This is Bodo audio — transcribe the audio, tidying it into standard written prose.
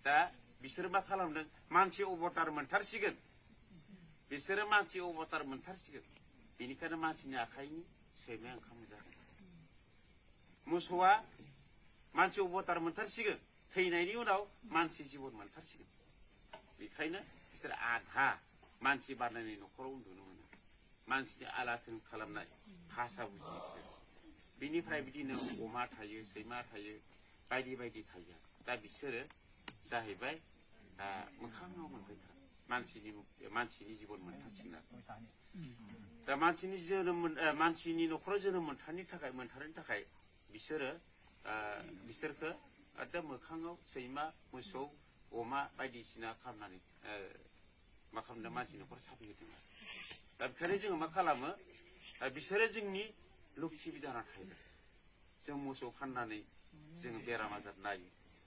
दा बिसोरो मा खालामदों मानसि अबतार मोनथारसिगोन बिसोरो मानसि अबतार मोनथारसिगोन बेनिखायनो मानसिनि आखाइनि सैमाया ओंखाम जागोन मोसौआ मानसि अबतार मोनथारसिगोन थैनायनि उनाव मानसि जिबन मोनथारसिगोन बेखायनो बिसोर आधा मानसि बानायनाय न'खराव उन्दुनो मोनो मानसिनि आलाथोन खालामनाय भाषा बुजियो बिसोर बिनिफ्राय बिदिनो अमा थायो सैमा थायो बायदि बायदि थायो दा बिसोरो जाहैबाय मोखाङाव मोनफैथार मानसिनि जिबन मोनथारसिगोन दा मानसिनि न'खराव जोनोम मोनथारनो थाखाय बिसोरखो एकदम मोखाङाव सैमा मोसौ अमा बायदिसिना खालामनानै मा खालामदों मानसि न'खर साफिहोदों दा बेखायनो जोङो मा खालामो बिसोरो जोंनि लक्ष्मि जाना थायो जों मोसौ फाननानै जोङो बेराम आजार नायो